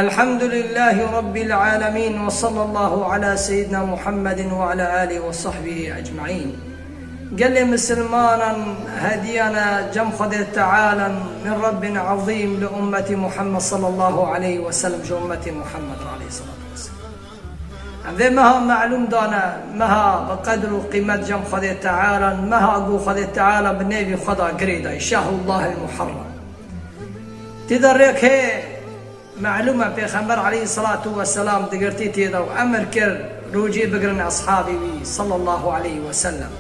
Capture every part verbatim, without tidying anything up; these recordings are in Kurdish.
الحمد لله رب العالمين وصلى الله على سيدنا محمد وعلى آله وصحبه أجمعين. Gelê misilmanan hediyana cem Xwedê Teala min Rabbin azîm li ummeti Muhammed sallallahu aleyhi ve sellem, ji ummeti Muhammed aleyhissalatu vesselam. Em vê meha melûm dane, meha bi qedr û qîmet cem Xwedê Teala, meha ku Xwedê Teala bi nêvî xwe da girê dayî, Şehrullahil Muharrem. Tê de rêk hê, melûm e, Pêxember aleyhissalatu vesselam digirtî tê de û emir kir rojî bigirin eshabê wî sallallahu aleyhi ve sellem.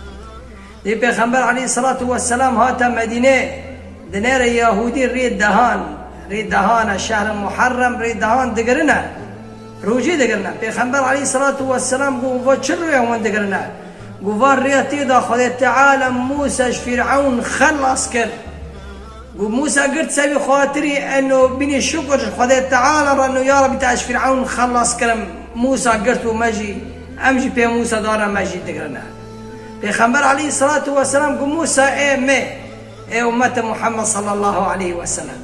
Dê Pêxember aleyhissalatu vesselam hate Medînê, dinêre Yahûdî rê dehan, rê dehane şehr Muharrem, rê dehan digirine, rojî digirine. Pêxember aleyhissalatu vesselam got, va çi rûya wan digirine? Got, va rêya tê de Xwedê Teala Mûsa ji Fîr'ewn xelas kir. Got, Mûsa girt ser wî xatirî, eno bînî şukir ji Xwedê Teala re, no ya Rebî te ji Fîr'ewn xelas kirim. Mûsa girt û me jî, em jî pê Mûsa dane, me jî digirine. Pêxember aleyhissalatu vesselam got, Mûsa ê me, ê ummete Muhammed sallallahu aleyhi ve sellem.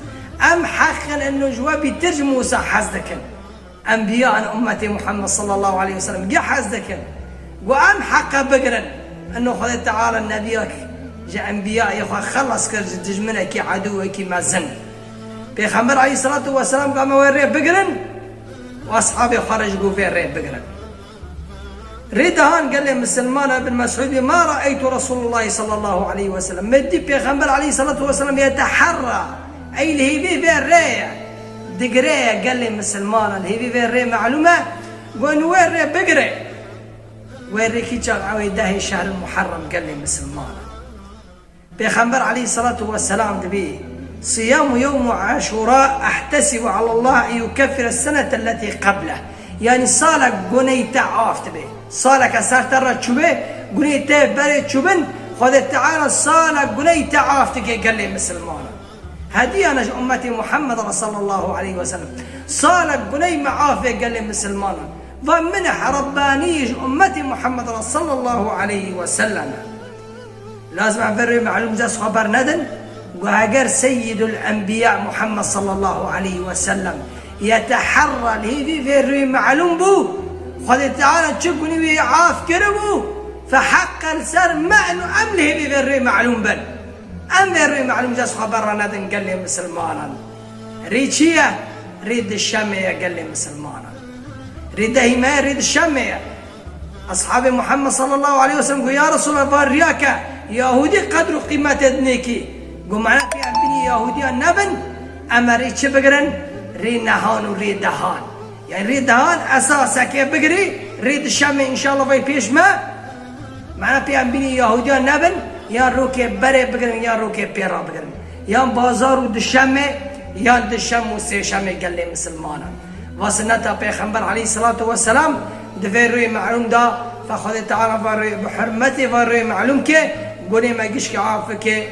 Em heq in eno ji we bîtir ji Mûsa hez dikin. Enbiya in ummetê Muhammed sallallahu aleyhi ve sellem geh hez dikin. Got em heqe bigirin. Eno Xwedê Teala nebiyek ji enbiyayê xwe xelas kir ji dijminekî, edûwekî mezin. Pêxember aleyhissalatu vesselam got em wê rê bigirin û eshabê xwe re jî got vê rê bigirin. Rê dehan gelê misilmana, Ibn Mes'ûd bê, "Ma ra'eytu Resûlullahî sallallahu aleyhi ve sellem." Me dî Pêxember aleyhissalatu vesselam yeteherra, ey li hêvî vê rê ye. Digire ye gelê misilmana, li hêvî vê rê melûm e. Got wê rê bigire. Wê rê kî çav? Ew ê dehê şehril Muharrem gelê misilmana. Pêxember aleyhissalatu vesselam dibê, "Siyamu yewmu Aşura ehtesibu alallah en yukeffire senete lletî qebleh." Yanî salek guney te af dibe. Saleke ser te re çûbe, guney te berê çûbin, Xwedê Teala salek guney te af dike gelê misilmanan. Hediyane ji ummetê Muhammed re sallallahu aleyhi ve sellem. Salek guney me afê gelê misilmanan. Va min e Rebbanî ji ummetê Muhammed re sallallahu aleyhi ve sellem. Lazim em vê rê melûm cez xwe bernedin. Got heger Seyyidul Enbiya Muhammed sallallahu aleyhi ve sellem yeteherra, li hêvî vê rê melûm bû, Xwedê Teala çi gunî wî af kiribû, fe heqe li ser me eno em li hêvî vê rê melûm bin. Em vê rê melûm cez xwe bernedin gelê misilmanan. Rê çi ye? Rê dişemê ye gelê misilmanan. Rê dehî me ye, rê dişemê ye. Eshabê Muhammed sallallahu aleyhi ve sellem got, "Ya Resulallah, va riyake Yahûdî qedr û qîmetê dinêkî." Got, "Mana pê em bînî Yahûdiyan nebin, em ê rê çi bigirin? Rê nehan û rê dehan." Yani rê dehan esaseke bigirî, rê dişemê înşallah vay pêş me. Mana pê em bînî Yahûdiyan nebin, yan rokê berê bigirin, yan rokê pê re bigirin. Yan bazar û dişemê, yan dişem û sêşemê gelê misilmanan. Va sineta Pêxember aleyhissalatu vesselam di vê rûyê melûm da, fe Xwedê Teala va rê, bi hurmetê va rê melûm ke, gunê me gişkê af bike,